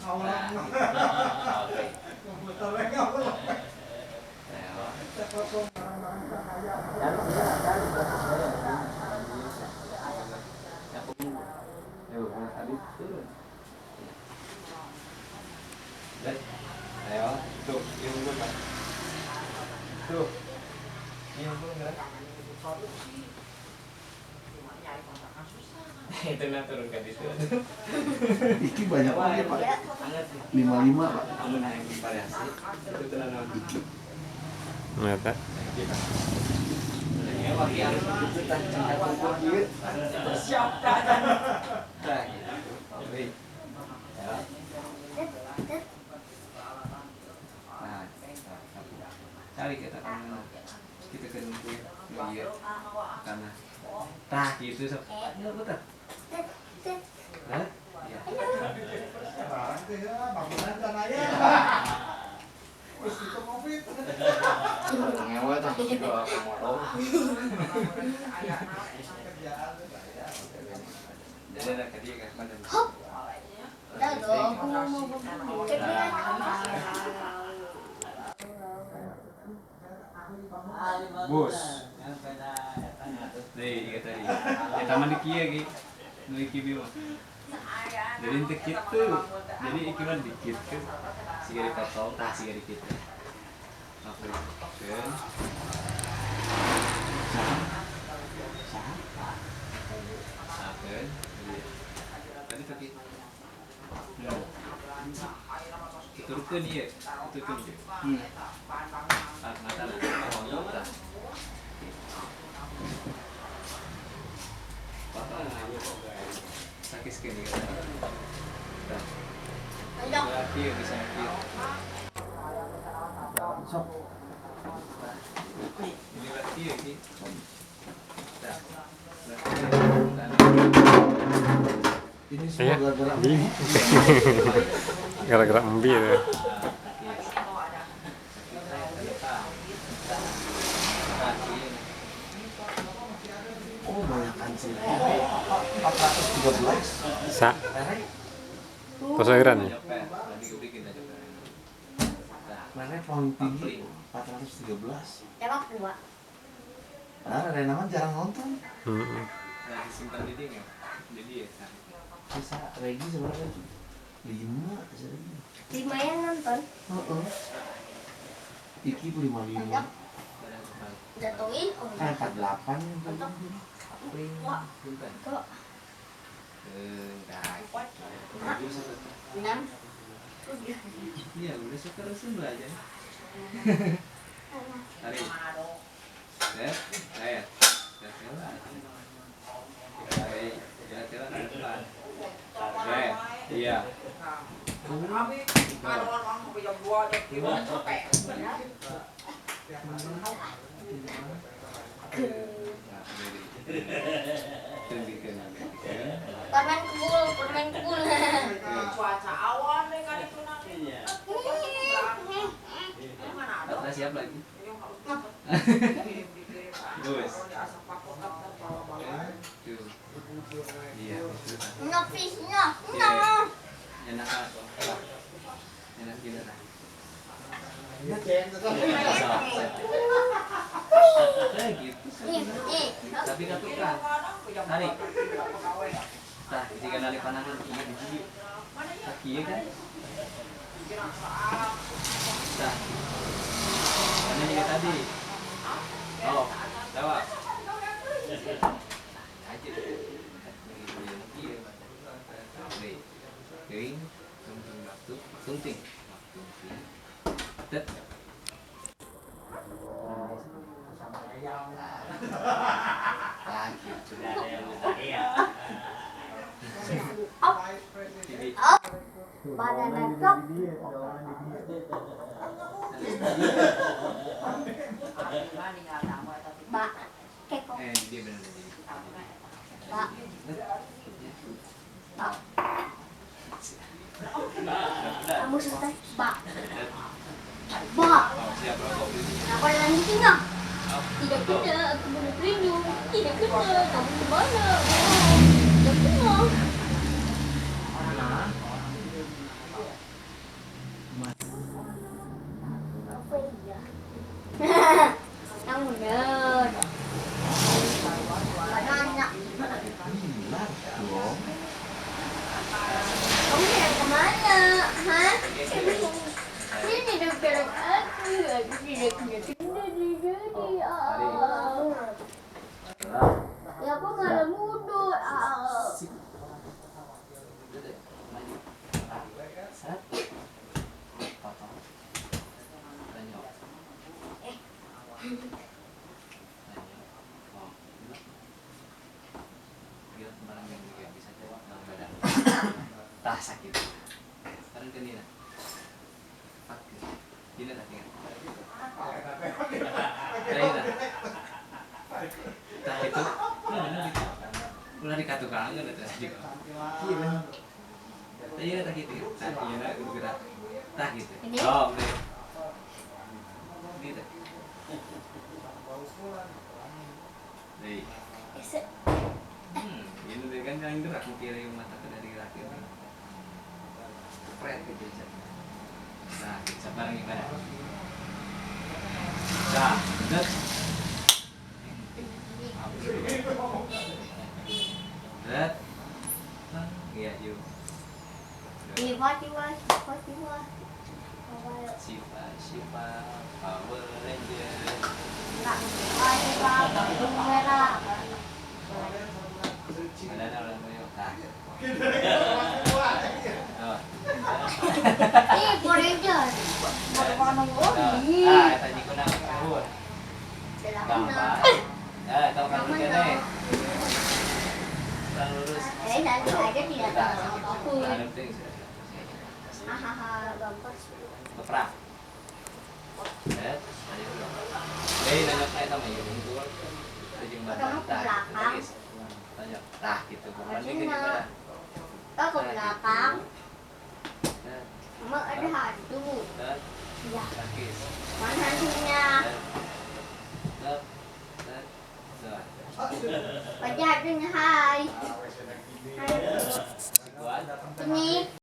Ayo, tuh, ini unggul Pak. Tuh, ini unggul enggak? Itu nah turun ke situ. Iki banyak lagi Pak. 55 Pak. Amun hayang variasi. Itu tenang. Iki. Mata. Nah, cari kita tanah. Kita ke nungguin iya tanah. Tah gitu sok. Enggak putar. Hah? Iya. Bangunan tanahnya. Wis itu Covid. Ngewe tah juga komodo. Jadi ada kadi kan macam. Hop. Dah dong, aku mau Bos. Nih, kata tadi. Eta mah di kieu ge. Nu iki bi mah. Jadi henteu kitu. Jadi iki mah dikit ke. Siga dipotong tah siga dikit. Lakukeun. Lakukeun. Tadi tapi tuturkeun ieu, tuturkeun ieu. Ah, mata lah. Oh, tah. Sakit sekali kan. Tah. Berarti bisa kieu. Sok. Ini berarti ya ki. Tah. Ini semua gara-gara embi. Gara-gara embi ya. Oh, banyak sih. 413. Sa. Terus airan ya? Mana paling tinggi 413. Emang dua. Padahal Rena mah jarang nonton. Nah, disimpan di dia nggak? Jadi ya. Bisa Regi sebenarnya 5 sering. 5 yang nonton. Heeh. Iki 55. Jatuhin. 48. Kok. 6. Iya, udah seterusin belajar. Tarik. Ya, saya. Tarik. Jalan-jalan ke depan. Iya. Permen kebul, permen kebul. Cuaca awan deh kan itu nanti. Udah siap lagi. Bos. Iya. Nafisnya, nah. Enak apa? Enak gila lah. Gitu. Tapi katukan. Tarik. Tah, jika narik panangan iya biji. Tah kieu kan. Tah. Karena juga tadi. Oh, jawab. Aja. Kering, tungtung waktu, tungting, tungting, tet. Up, banana top. Ba, keko. Dia benar. Ba. Ba. Kamu susah. Ba. Ba. Kenapa lanjutin nggak? Tidak kena, aku boleh pelindung. Tidak kena, kamu kemana? Tidak kena. kena. Hah? Dia tidak gerak aku. Aku tidak kena kena dia dia. Ya aku malah mundur. Tah sakit. Sekarang ke Nina. Nina tak ingat. Tah itu. Ulah dikatukangan eta tadi. Iya tah gitu. Tah iya gerak. Tah gitu. Oh, deh. Ini teh. Deh. Ini kan yang gerak kiri mata ke dari gerak ini. Kepret gitu aja. Nah, bisa bareng gimana? Nah, bener. Bener. Iya, yuk. Tiba-tiba, tiba-tiba. Sipa, Sipa, Power Ranger. Enggak, tiba-tiba, merah. Ada orang koyo. Nah. Ih, Power Ranger. Warna ini. Ah, eta jikuna nuhun. Gampang. Eh, tong kan kene. Kurang lurus. Eh, nanti aja tidak tahu apapun. Hahaha, gampang. Keprak. Eh, ayo. Eh, nanya ka eta mah ieu unggul. Jeung Kamu ke belakang. Tanya, tah gitu. Banding gimana? Oh, ke belakang. Emang ada hantu. Iya. Mana hantunya? Wajah hantunya, hai. Ini.